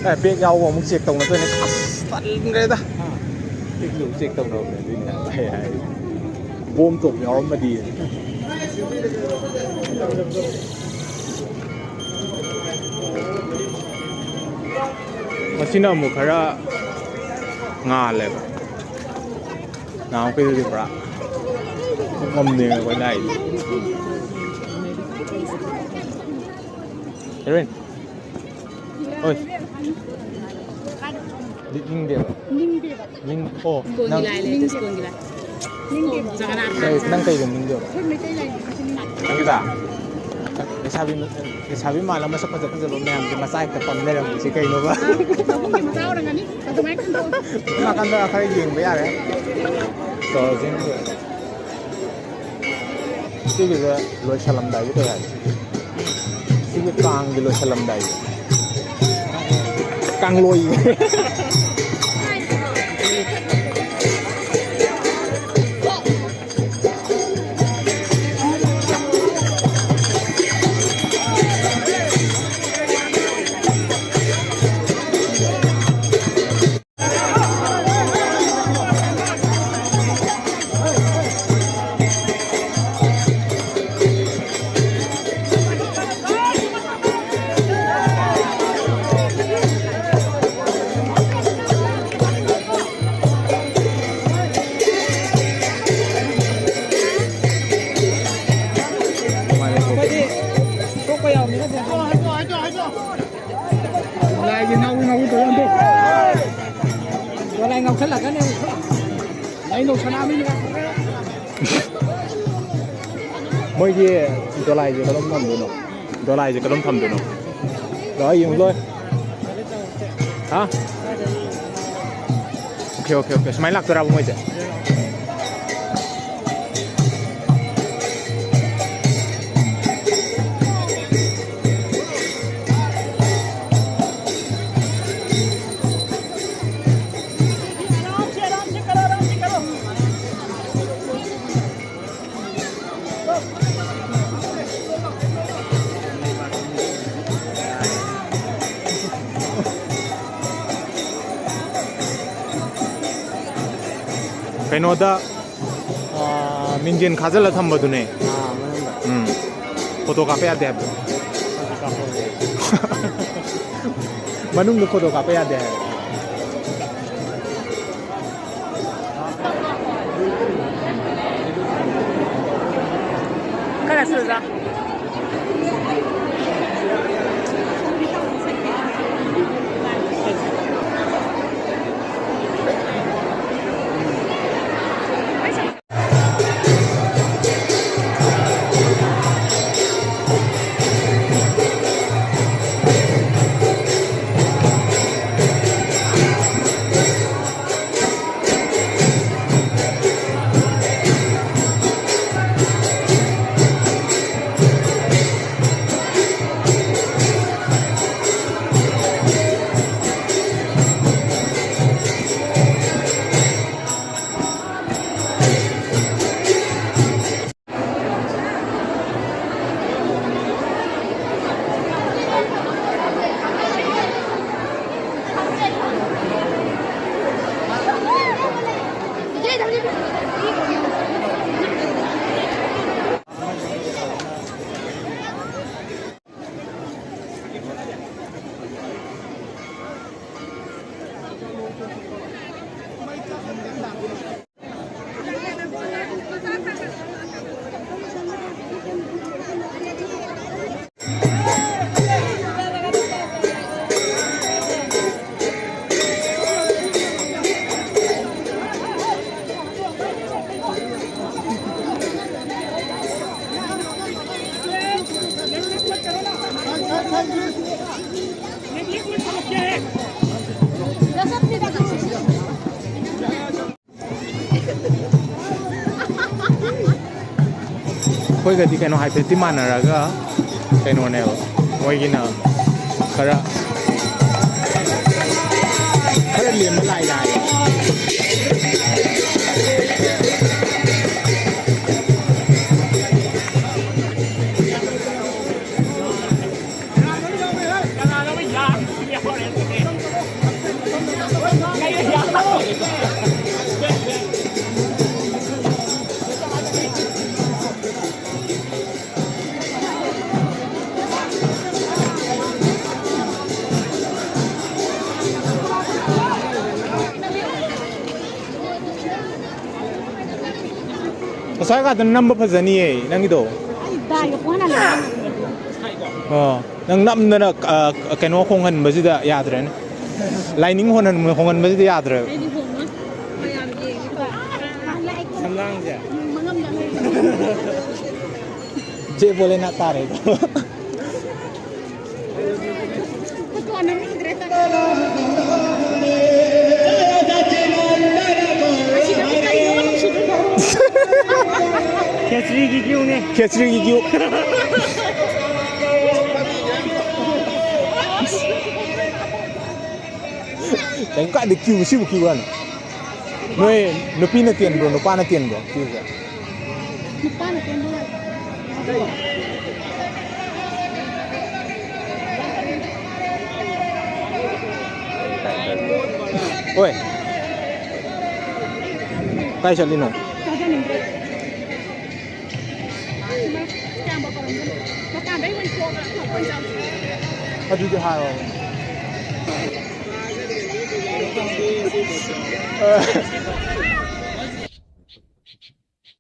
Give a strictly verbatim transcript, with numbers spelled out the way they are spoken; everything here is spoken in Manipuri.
ꯑꯦ, ꯕꯦꯛ ꯌꯥꯎꯕ ꯑꯃꯨꯛ ꯆꯦꯛ ꯇꯧꯅꯗꯣꯏꯅꯦ꯫ ꯑꯁ, ꯇꯟꯈ꯭ꯔꯦꯗ꯫ ꯕꯦꯛꯁꯨ ꯑꯃꯨꯛ ꯆꯦꯛ ꯇꯧꯅꯕꯅꯦ ꯑꯗꯨꯏꯅꯦ ꯑꯩ ꯍꯥꯏ꯫ ꯕꯣꯝ ꯇꯣꯞ ꯌꯥꯎꯔꯝꯃꯗꯤ꯫ ꯃꯁꯤꯅ ꯑꯃꯨꯛ ꯈꯔ ꯉꯥꯜꯂꯦꯕ꯫ ꯅꯍꯥꯟꯃꯨꯛꯀꯤꯗꯨꯗꯤ ꯄꯨꯔꯥ ꯄꯨꯡꯃꯝꯅꯦ ꯑꯩꯈꯣꯏ ꯂꯥꯛꯏꯗꯤ꯫ ꯍꯦꯔꯣꯏꯟ꯫ ꯍꯣꯏ꯫ ꯂꯤꯠꯅꯤꯡꯗꯦꯕ꯫ ꯅꯤꯡꯗꯦꯕ꯫ ꯅꯤꯡ-, ꯑꯣ, ꯁ꯭ꯀꯣꯟꯒꯤ ꯅꯪ ꯂꯥꯏ ꯂꯩꯔꯗꯤ ꯁ꯭ꯀꯣꯟꯒꯤ ꯂꯥꯏ꯫ ꯅꯤꯡꯗꯦꯕ꯫ ꯖꯒꯅꯥꯊ꯫ ꯀꯩ, ꯅꯪ ꯀꯩꯗ ꯅꯤꯡꯗꯦꯕ? ꯑꯩꯈꯣꯏ ꯃꯩꯇꯩ ꯂꯥꯏꯅꯤꯡꯕꯁꯤ ꯅꯤꯡꯗꯦ꯫ ꯅꯪꯒꯤꯗ? ꯂꯩꯁꯥꯕꯤ, ꯂꯩꯁꯥꯕꯤ ꯃꯥꯜꯂ ꯃꯁꯛ ꯐꯖ ꯐꯖꯕ ꯃꯌꯥꯝꯁꯦ ꯃꯆꯥ ꯍꯦꯛꯇ ꯄꯝ ꯂꯩꯔꯝꯃꯤꯁꯦ ꯀꯩꯅꯣꯕ? ꯑꯥ, ꯃꯆꯥ ꯑꯣꯏꯔꯝꯒꯅꯤ꯫ ꯑꯗꯨꯃꯥꯏꯅ ꯈꯟꯗꯣꯛꯑꯣ꯫ ꯅꯥꯀꯟꯗ ꯈꯔ ꯌꯦꯡꯕ ꯌꯥꯔꯦ꯫ ꯇꯧꯔꯁꯤ꯫ ꯁꯤꯒꯤꯁꯦ ꯂꯣꯏꯁꯜꯂꯝꯗꯥꯏꯒꯤ ꯇꯧꯔꯦ ꯍꯥꯏꯕ꯫ ꯁꯤꯒꯤ ꯀꯥꯡꯒꯤ ꯂꯣꯏꯁꯜꯂꯝꯗꯥꯏꯒꯤ꯫ ꯀꯥꯡꯂꯣꯏ꯫ ꯂꯥꯏꯒꯤ ꯉꯥꯎ ꯉꯥꯎ ꯇꯧꯔ ꯑꯝꯇ꯫ ꯂꯥꯏ ꯉꯥꯎꯁꯜꯂꯛꯀꯅꯤ ꯑꯃꯨꯛ꯫ ꯂꯥꯏ ꯅꯧꯁꯜꯂꯛꯑꯃꯤꯅ꯫ ꯃꯣꯏꯒꯤ ꯗꯣꯂꯥꯏꯁꯦ ꯀꯔꯝ ꯊꯝꯗꯣꯏꯅꯣ? ꯗꯣꯂꯥꯏꯁꯦ ꯀꯔꯝ ꯊꯝꯗꯣꯏꯅꯣ? ꯂꯥꯛꯑꯣ, ꯌꯦꯡꯉꯨ ꯂꯣꯏ꯫ ꯍꯥ? Okay, okay, okay. ꯁꯨꯃꯥꯏꯅ ꯂꯥꯛꯇꯣꯏꯔꯕ ꯃꯣꯏꯁꯦ? ꯀꯩꯅꯣꯗ, ꯑꯥ, ꯃꯤꯡꯖꯦꯜ ꯈꯥꯖꯤꯜꯂ ꯊꯝꯕꯗꯨꯅꯦ꯫ ꯑꯥ, ꯃꯅꯨꯡꯗ꯫ ꯎꯝ꯫ ꯐꯣꯇꯣ ꯀꯥꯞꯄ ꯌꯥꯗꯦ ꯍꯥꯏꯕꯗꯣ꯫ ꯐꯣꯇꯣ ꯀꯥꯞꯄ ꯌꯥꯗꯦ꯫ ꯃꯅꯨꯡꯗ ꯐꯣꯇꯣ ꯀꯥꯞꯄ ꯌꯥꯗꯦ ꯍꯥꯏꯕ꯫ ꯈꯔ ꯁꯨꯖꯥ꯫ ꯑꯩꯈꯣꯏꯒꯗꯤ ꯀꯩꯅꯣ ꯍꯥꯏꯐꯦꯠꯇꯤ ꯃꯥꯟꯅꯔꯒ ꯀꯩꯅꯣꯅꯦꯕ, ꯃꯣꯏꯒꯤꯅ ꯈꯔ, ꯈꯔ ꯂꯦꯝꯕ ꯂꯥꯏ ꯂꯥꯏ꯫ ꯁ꯭ꯋꯥꯏ ꯀꯥꯗꯅ ꯅꯝꯕ ꯐꯖꯅꯤꯌꯦ ꯅꯪꯒꯤꯗꯣ꯫ ꯑꯩ ꯗꯥꯏꯒ ꯄꯣꯍꯟꯍꯜꯂꯦ꯫ ꯑꯣ, ꯅꯪ ꯅꯝꯗꯅ, ꯑ, ꯀꯩꯅꯣ ꯍꯣꯡꯍꯟꯕꯁꯤꯗ ꯌꯥꯗ꯭ꯔꯦꯅꯦ꯫ ꯂꯥꯏꯅꯤꯡ ꯍꯣꯡꯍꯟ-, ꯍꯣꯡꯍꯟꯕꯁꯤꯗ ꯌꯥꯗ꯭ꯔꯦꯕ꯫ ꯑꯩꯗꯤ ꯍꯣꯡꯉꯣꯏ꯫ ꯃꯌꯥꯝ ꯌꯦꯡꯉꯤꯕ꯫ ꯁꯝꯂꯥꯡꯁꯦ꯫ ꯃꯉꯝꯗ ꯂꯩꯕ꯫ ꯆꯦ ꯕꯣꯂꯦꯅꯥ ꯇꯥꯔꯦꯗꯣ꯫ ꯈꯦꯆ꯭ꯔꯤꯒꯤ ꯀ꯭ꯌꯨꯅꯦ꯫ ꯈꯦꯆ꯭ꯔꯤꯒꯤ ꯀ꯭ꯌꯨ꯫ ꯀꯩꯝ ꯀꯥꯏꯗꯦ, ꯀ꯭ꯌꯨ, ꯁꯤꯕꯨ ꯀ꯭ꯌꯨ ꯍꯥꯏꯅ꯫ ꯅꯣꯏ ꯅꯨꯄꯤꯅ ꯇꯦꯟꯕ꯭ꯔꯣ, ꯅꯨꯄꯥꯅ ꯇꯦꯟꯕ꯭ꯔꯣ ꯀ꯭ꯌꯨꯁꯦ? ꯅꯨꯄꯥꯅ ꯇꯦꯟꯕ ꯃꯥꯜꯂꯦ꯫ ꯍꯣꯏ꯫ ꯀꯥꯏ ꯆꯠꯂꯤꯅꯣ? ꯊꯥꯖꯅꯤꯡꯗ꯭ꯔꯦ꯫ ꯃꯄꯥꯟꯗꯩ ꯑꯣꯏꯅ ꯊꯣꯛꯑꯒ ꯑꯣꯏꯅ ꯆꯥꯁꯤ꯫ ꯑꯗꯨꯗꯤ ꯍꯥꯏꯔꯣ꯫